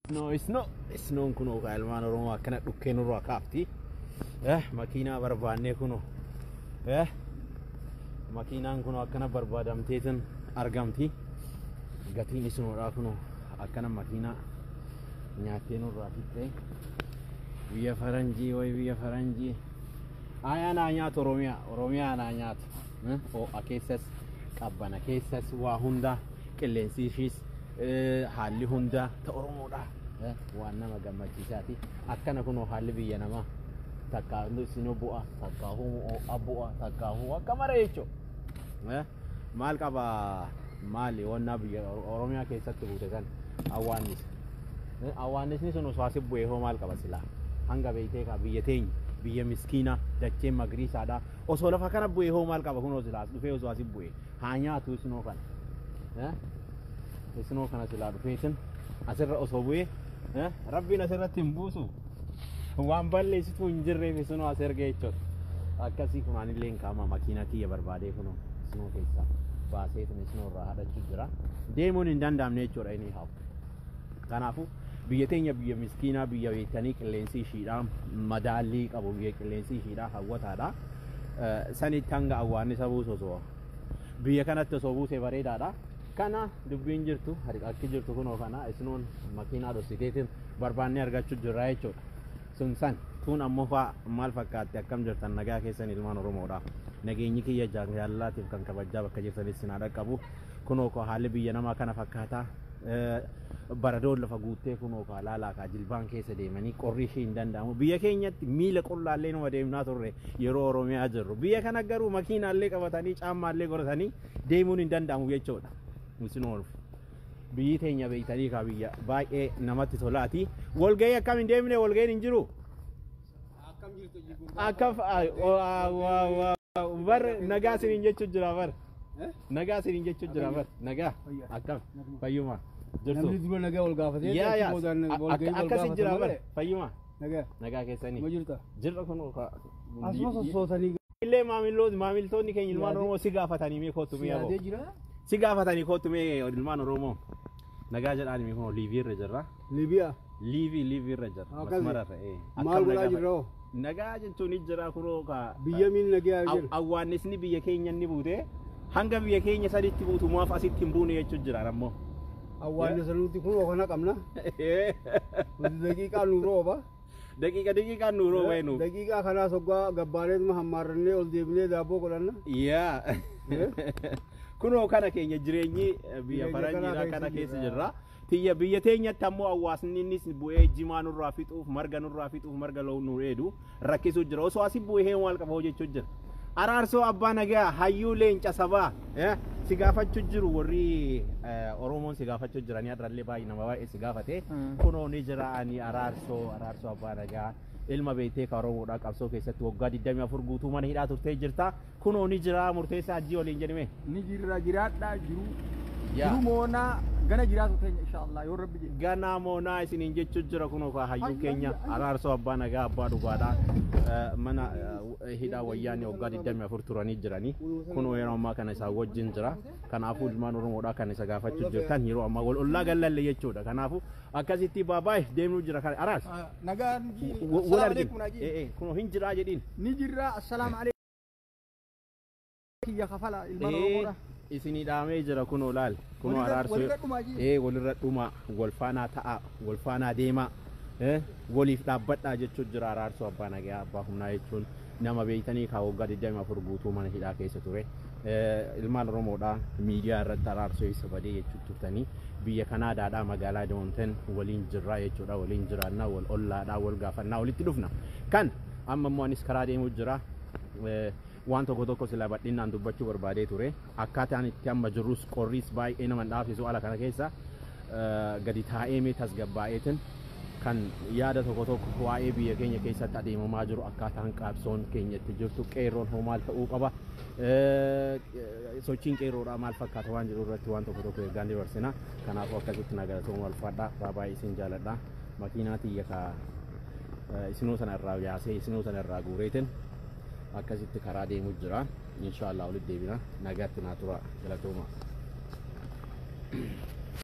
Snow snow snown kunoo kaa ilmaan Oromoo akkana dhukkee nurraa kaafti. Makiinaa barbaannee kunoo. Makiinaan kunoo akkana barbaadamteetin argamti. Gatiin isnoodhaa kunoo akkana makiinaa nyaattee nurraa fixxee. Biyya faranjii way biyya faranjii. Ayaa naa nyaatu Oromiyaa. Oromiyaa naa nyaatu. Ho'a keessas qabbana keessas waa hunda qilleensi ishiis haalli hunda ta Oromoodha. Waan nama gammachiisaati. Akkana kunoo haalli biyya namaa takkaa isinoo bu'a takkaa ho'a bu'a takkaa hoo akka mara jechuudha. Maal qaba maali wannaa biyya Oromiyaa keessatti buute san awwaannisa. Awwaannisni sun osoo asi bu'ee hoo maal qaba silaa? Hanga beektee kaa biyya teenya biyya miskiina dachee magariisaadha. Osoo lafa kana bu'ee hoo maal qaba kunoo silaa as dhufee osoo asi bu'ee haa nyaatu isinoo kana. Isinoo kana silaa dhufeetin asirra osoo bu'ee rabbiin asirratti hin buusu. Waan balleessituu hin jirreef isinoo as erga jechuudha. Akkasii kun anillee hin kaama makiinaa kiyya barbaadee kunoo isinoo keessaa baaseetin isinoo irraa hadhachuu jira. Deemuun hin danda'amne jechuudha inni haa. Kanaafuu biyya teenya biyya miskiinaa biyya beektanii qilleensi ishiidhaa madaallii qabu biyya qilleensi ishiidhaa hawwataadha. Sanitti hanga awwaannisa buusu osoo biyya kanatti osoo buusee bareedaadha. Kana dubbiin jirtu akki jirtu kunoo kana isinoon makiinaa dhoksiteetiin barbaannee argachuu jirra jechuudha. Sun san tun ammoo faa maal fakkaatti akkam jirtan nagaa keessan ilmaan Oromoodha. Nageenyi kiyya jaalalaatiif kan kabajaa bakka jirtanis sinaa dhaqqabu. Kunoo koo haalli biyya namaa kana fakkaata. Baradoon lafa guuttee kunoo kaa laalaa kaa jilbaan keessa deemanii qorri ishee hin danda'amu. Biyya keenyatti miila qullaallee numa deemnaa turre yeroo Oromiyaa jirru. Biyya kana garuu makiinaallee qabatanii caammaallee godhatanii deemuun hin danda'amu jechuudha. Isin biyyi teenya beektanii kaa biyya baay'ee namatti tolaati. Walgahii akkam hin deemne walgahiin hin jiru. Akkam bar nagaa isiniin jechuun jira bar. Nagaa isiniin jechuun jira bar. Nagaa akkam fayyuma jirtu. Namni dura nagaa wal gaafatee Yaa yaa boodaan walgahii wal akkasi jira gaafatan bar malee. fayyuma Nagaa nagaa keessanii. ma jirta? Jirra kun Asuma sossootanii illee maamiltoonni keenya ilmaan Oromoo si gaafatanii mee kootu mee aboo. yaadee jira. Si gaafatanii kootu mee ilmaan Oromoo. Nagaa jedhaan mee kun liivii irra jirra. Liibiyaa Liivii irra jirra. Akkasi. Masmara irra. Maal godhaa jirra hoo? Nagaa jechuun ni jira kunoo ka. Biyya miin nagaa jira. Awwaannisni biyya keenya inni buute hanga biyya keenya saditti buutu maaf asitti hin buune jechuun jira ammoo. Awwaannisa nuti kun kana qabna. Nuti daqiiqaa nu rooba. Daqiiqa daqiiqaan nu rooba nu. Daqiiqaa kanaa soggaa gabbaaneetuma hammaarrannee ol deebinee daabboo godhanna. Yaa. Kunoo kana keenya jireenyi biyya Jireenya faranjiidhaa kanaa kana keessa keessa jirra. jirra. Tiyya biyya teenyatti ammoo hawaasni innis bu'ee jimaa nurraa fixuuf marga nurraa fixuuf marga loon nu dheedu rakkisuu jira. Osoo asii bu'ee maal qaba hojjechuu jira. Araarsoo abbaa nagaa hayyuu leenca sabaa si gaafachuu jiru warri Oromoon si gaafachuu jiranii har'allee baay'ee nama baay'ee si gaafate. Kunoo ni jira ani araarsoo abbaa nagaa ilma beektee ka Oromoodhaa qabsoo keessatti waggaa 24 guutuu mana hidhaa turtee jirta. Kunoo ni jira murteessaa ajjii waliin jedhame. Ni jirra jiraadhaa jiru. Yaa. Jiru moonaa gana jiraatu teenya inshallah yoo rabbi jedhe. Ganaa moonaa isiniin jechuu jira kunoo ka hayyuu keenya araarsoo abbaa nagaa abbaa dhugaadhaa mana hidhaa wayyaanee waggaa 24 turanii jiranii kunoo yeroo ammaa kana isaan wajjin jira. Kanaafuu ilmaan Oromoodhaa kan isa gaafachuu jirtan yeroo ammaa wal ollaa gallalle jechuudha. Kanaafuu akkasitti baabaay deemnuu jira kana araars. Nagaan Wal argina. Kunoo hin jiraa jedhiin. Ni jirra assalaamu alaikum. Kiyya kafala ilmaan Oromoodha. Isinii dhaamee jira kunoo laal kunoo araarsoo Walirra dhumaa jii. Walirra dhumaa wal faanaa ta'a wal faanaa deemaa waliif dhaabbadhaa jechuun jira araarsoo abbaa nagaa abbaa humnaa jechuun nama beektanii kaa waggaa 24 guutuu mana hidhaa keessa ture. Ilmaan Oromoodhaa miidiyaa irratti araarsoo isa badee jechuu turtanii biyya Kanaadaadhaa magaalaa Edmonton waliin jirraa jechuudha waliin jiraannaa wal ollaadhaa wal gaafannaa walitti dhufna. Kan amma immoo anis karaa deemuu jira. Waan tokko tokko sila bal'inaan dubbachuu barbaadee ture. Akkaataan itti amma jirrus qorris baay'ee nama hin dhaabsisu ala kana keessa gadi taa'ee mee tasgabbaa'eetin kan yaada tokko tokko waa'ee biyya keenya keessatti adeemamaa jiru akkaataan qabsoon keenya itti jirtu qeerroon hoo maal ta'uu qaba sochiin qeerroodhaa maal fakkaata waan jiru irratti waan tokko tokko ergaan dabarsina. Kanaafuu akkasitti na galatooma ulfaadhaa baay'ee isin jaaladha. Makiinaa tiyya ka isinoo sana irraa yaasee isinoo sana irraa guureetin akkasitti karaa deemuu jira. Inshaallah walitti deebina. Nagaatti naa tura. Galatooma.